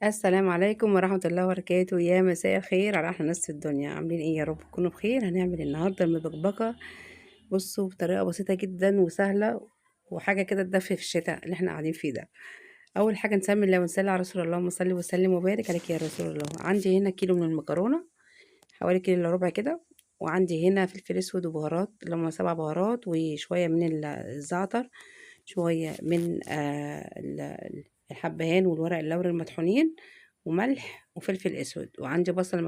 السلام عليكم ورحمة الله وبركاته. يا مساء الخير على أحلى ناس في الدنيا. عاملين إيه؟ يا رب تكونوا بخير. هنعمل النهاردة المبكبكة، بصوا بطريقة بسيطة جدا وسهلة، وحاجة كده تدفي في الشتاء اللي احنا قاعدين فيه ده. أول حاجة نسمي الله ونصلي على رسول الله، اللهم صل وسلم وبارك عليك يا رسول الله. عندي هنا كيلو من المكرونة، حوالي كيلو إلا ربع كده، وعندي هنا فلفل أسود وبهارات اللي هما 7 بهارات، وشوية من الزعتر، شوية من الحبهان والورق اللوري المطحونين، وملح وفلفل اسود، وعندي بصل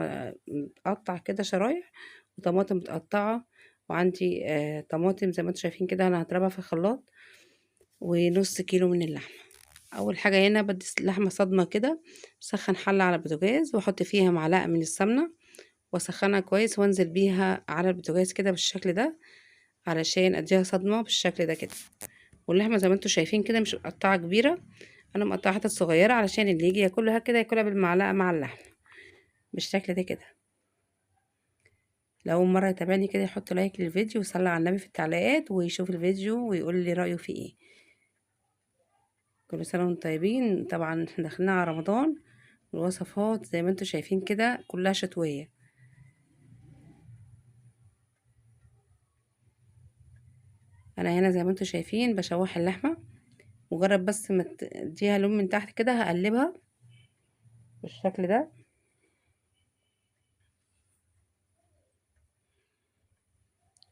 متقطع كده شرايح، وطماطم متقطعه، وعندي طماطم زي ما انتم شايفين كده انا هضربها في الخلاط، ونص كيلو من اللحمة. اول حاجة هنا بدي اللحمة صدمة كده، بسخن حله على البوتاجاز واحط فيها معلقه من السمنة واسخنها كويس، وانزل بيها على البوتاجاز كده بالشكل ده علشان اديها صدمة بالشكل ده كده. واللحمة زي ما انتم شايفين كده مش مقطعه كبيرة، انا مقطعه حتت صغيرة علشان اللي يجي ياكلها كده ياكلها بالمعلقه مع اللحمة بالشكل ده كده. لو اول مرة يتابعني كده يحط لايك للفيديو ويصلي على النبي في التعليقات، ويشوف الفيديو ويقول لي رايه فيه ايه. كل سنة وانتم طيبين. طبعا احنا داخلين على رمضان، والوصفات زي ما انتم شايفين كده كلها شتوية. انا هنا زي ما انتم شايفين بشوح اللحمة، مجرد بس ما تديها لون من تحت كده هقلبها بالشكل ده.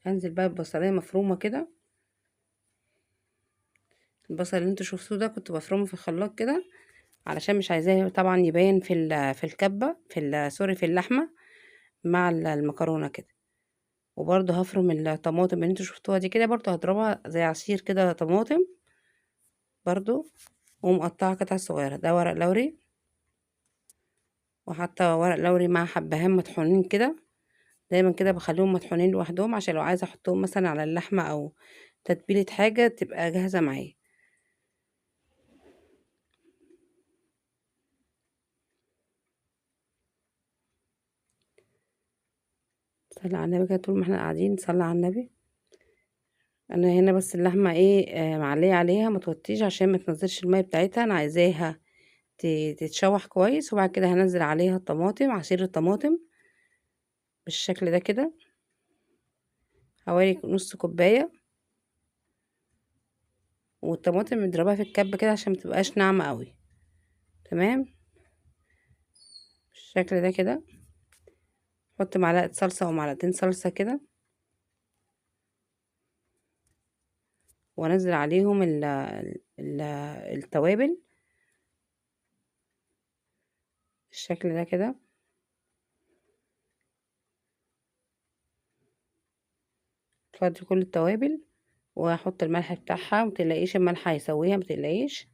هنزل بقى ببصلايه مفرومه كده، البصل اللي انتوا شفتوه ده كنت بفرمه في الخلاط كده علشان مش عايزاه طبعا يبان في في الكبه، في سوري، في اللحمة مع المكرونه كده. وبرده هفرم الطماطم اللي انتوا شفتوها دي كده، برده هضربها زي عصير كده طماطم برده، ومقطعه قطع صغيرة. ده ورق لوري، وحاطه ورق لوري مع حبهان مطحونين كده، دايما كده بخليهم مطحونين لوحدهم عشان لو عايزه احطهم مثلا على اللحمة او تتبيله حاجة تبقى جاهزة معايا. صلي على النبي كده طول ما احنا قاعدين نصلي على النبي. انا هنا بس اللحمة معليه عليها، ما توطيش عشان ما تنزلش المية بتاعتها، انا عايزاها تتشوح كويس. وبعد كده هنزل عليها الطماطم، عصير الطماطم بالشكل ده كده، حوالي نص كوباية. والطماطم نضربها في الكب كده عشان ما تبقاش ناعمة قوي. تمام بالشكل ده كده. حط معلقه صلصه او معلقتين صلصه كده، وانزل عليهم التوابل بالشكل ده كده. تفضي كل التوابل، وهحط الملح بتاعها. ما تقلقيش الملح هيسويها، ما تقلقيش،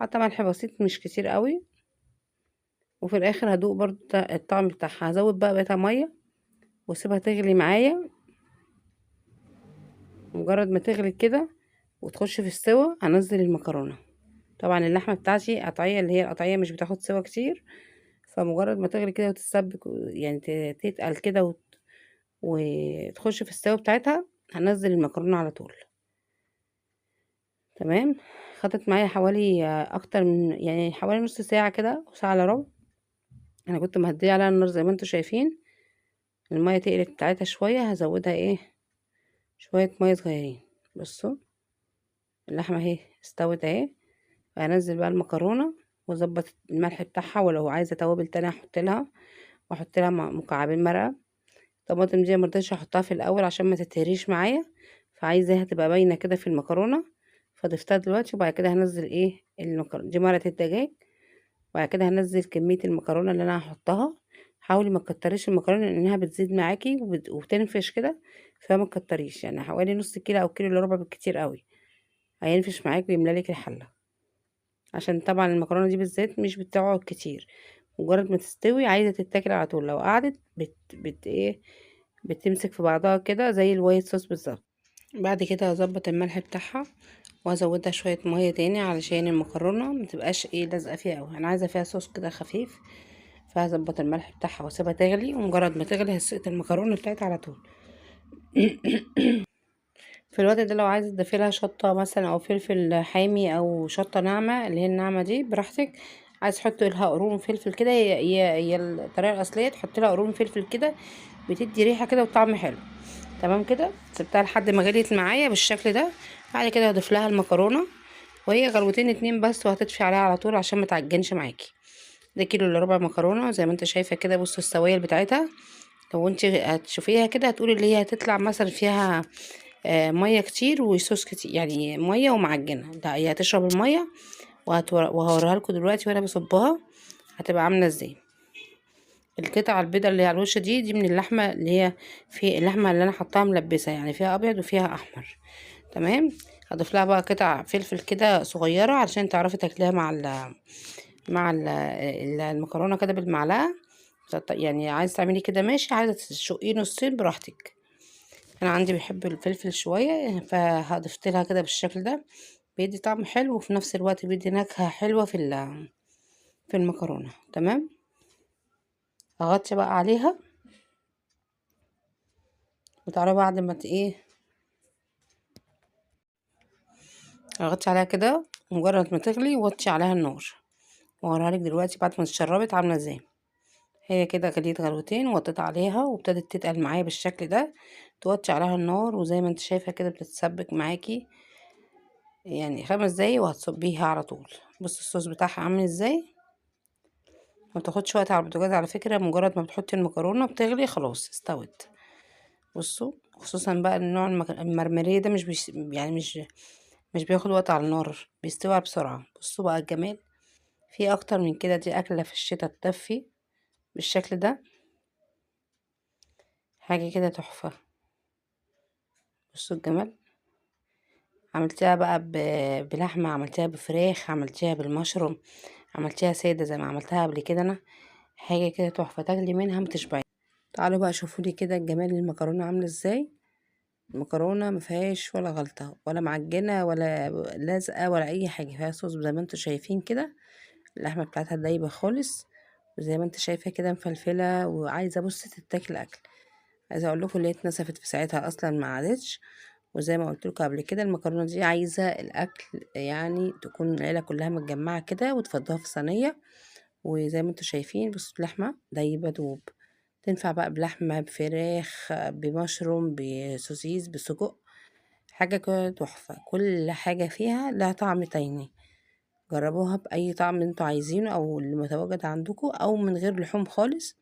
حاطه ملح بسيط مش كتير قوي. وفي الاخر هدوق برضو الطعم بتاعها. هزود بقى بقيتها مية واسيبها تغلي معايا. مجرد ما تغلي كده وتخش في السوا هنزل المكرونه. طبعا اللحمة بتاعتي قطعية، اللي هي القطعية مش بتاخد سوا كتير، فمجرد ما تغلي كده وتتسبك يعني تتقل كده وتخش في السوا بتاعتها هنزل المكرونه على طول. تمام. خدت معايا حوالي اكتر من يعني حوالي نص ساعة كده، ساعة الا ربع. انا كنت مهديه عليها النار زي ما انتم شايفين. المية تقلت بتاعتها شوية، هزودها شوية مية صغيرين. بصوا اللحمة اهي استوت اهي. هنزل بقى المكرونه واظبط الملح بتاعها، ولو عايزه توابل تانية احط لها، واحط لها مكعبين مرقه. الطماطم دي مرضتش احطها في الاول عشان ما تتهريش معايا، فعايزاها تبقى باينة كده في المكرونه، فضفتها دلوقتي. وبعد كده هنزل المكرونه دي، مرقه الدجاج. وبعد كده هنزل كمية المكرونه اللي انا هحطها. حاولي ما تكتريش المكرونه لانها بتزيد معاكي وبتنفش كده، فما تكتريش، يعني حوالي نص كيلو او كيلو الا ربع بالكتير قوي، هينفش معاك ويملى لك الحلة. عشان طبعا المكرونه دي بالذات مش بتقعد كتير، مجرد ما تستوي عايزه تتاكل على طول. لو قعدت بتمسك في بعضها كده زي ال white sauce بالظبط. بعد كده هظبط الملح بتاعها وازودها شوية مية تاني علشان المكرونه ما تبقاش لازقه فيها قوي، انا عايزه فيها صوص كده خفيف، فهظبط الملح بتاعها واسيبها تغلي. ومجرد ما تغلي هسقط المكرونه بتاعتي على طول. في الوقت ده لو عايزه تضيفي لها شطه مثلا او فلفل حامي او شطه ناعمة اللي هي الناعمة دي براحتك، عايز تحط لها قرون فلفل كده، هي الطريقة الاصلية تحط لها قرون فلفل كده، بتدي ريحه كده وطعم حلو. تمام كده. سبتها لحد ما غليت معايا بالشكل ده. بعد كده هضيف لها المكرونه، وهي غلوتين 2 بس، وهتطفي عليها على طول عشان ما تعجنش معاكي. ده كيلو الا ربع مكرونه زي ما انت شايفه كده. بصوا السوائل بتاعتها، لو انت هتشوفيها كده هتقولي اللي هي هتطلع مثلا فيها مية كتير وصوص كتير، يعني مية ومعجنه. لا، هي هتشرب المية، وهوريها لكم دلوقتي وانا بصبها هتبقى عامله ازاي. القطعة البيضة اللي على الوش دي من اللحمة اللي هي في اللحمة اللي انا حطاها ملبسه، يعني فيها ابيض وفيها احمر. تمام. هضيف لها بقى قطع فلفل كده صغيرة علشان تعرفي تاكليها مع المكرونه كده بالمعلقه. يعني عايزه تعملي كده ماشي، عايزه تشقيه نصين براحتك. انا عندي بيحب الفلفل شوية، فهضفت لها كده بالشكل ده، بيدي طعم حلو وفي نفس الوقت بيدي نكهة حلوة في المكرونه. تمام. هغطي بقى عليها، وتعالوا بعد ما اغطي عليها كده، مجرد ما تغلي وطي عليها النار. وهوريها لك دلوقتي بعد ما اتشربت عامله ازاي. هي كده غليت غلوتين وطيت عليها وابتدت تتقل معايا بالشكل ده. توطي عليها النار، وزي ما انت شايفه كده بتتسبك معاكي يعني 5 دقايق وهتصبيها على طول. بص الصوص بتاعها عامل ازاي. ما بتاخدش وقت على البوتاجاز على فكرة، مجرد ما بتحطي المكرونه بتغلي خلاص استوت. بصوا خصوصا بقى النوع المرمريه ده مش بياخد وقت على النار، بيستوي بسرعة. بصوا بقى الجمال في اكتر من كده. دي اكله في الشتاء تدفي بالشكل ده، حاجة كده تحفة. بصوا الجمال. عملتها بقى بلحمه، عملتها بفراخ، عملتها بالمشروم، عملتها ساده زي ما عملتها قبل كده انا. حاجة كده تحفة، تاكلي منها ما تشبعي. تعالوا بقى شوفوا لي كده الجمال المكرونه عامله ازاي. المكرونه ما فيهاش ولا غلطه، ولا معجنه ولا لازقه ولا اي حاجة، فيها صوص زي ما انتم شايفين كده. اللحمة بتاعتها دايبه خالص، وزي ما انت شايفه كده مفلفله، وعايزه بص تتاكل اكل. عايزه اقول لكم اللي هي اتنسفت في ساعتها اصلا ما عادتش. وزي ما قلت لكم قبل كده المكرونه دي عايزه الاكل يعني تكون العيلة كلها متجمعه كده وتفضوها في صينية. وزي ما انتم شايفين بصوا اللحمة دايبه دوب. تنفع بقى بلحمه، بفراخ، بمشروم، بسوسيس، بسجق، حاجة كده تحفة. كل حاجة فيها لها طعم تاني. جربوها باي طعم انتوا عايزينه او اللي متواجد عندكم، او من غير لحوم خالص.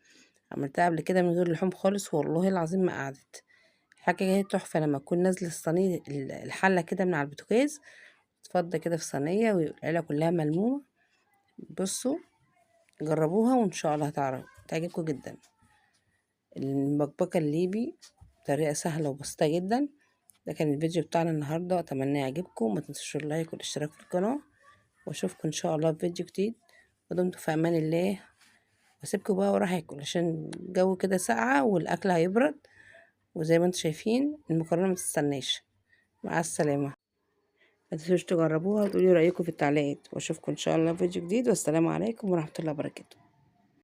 عملتها قبل كده من غير لحوم خالص والله العظيم ما قعدت. حاجة كده تحفة. لما تكون نازله الصينية الحلة كده من على البوتاجاز، تفضى كده في صينية والعيلة كلها ملمومه. بصوا جربوها وان شاء الله هتعرفوا تعجبكم جدا. المبكبكه الليبي طريقه سهلة وبسيطة جدا. ده كان الفيديو بتاعنا النهارده، اتمنى يعجبكم. ما تنسوش اللايك والاشتراك في القناة، واشوفكم ان شاء الله في فيديو جديد. ودمتم في امان الله. واسيبكم بقى وراح اكل عشان الجو كده ساقعه والاكل هيبرد، وزي ما انتم شايفين المكرونه ما تستناش. مع السلامة. ما تنسوش تجربوها وتقولي رايكم في التعليقات، واشوفكم ان شاء الله في فيديو جديد. والسلام عليكم ورحمة الله وبركاته.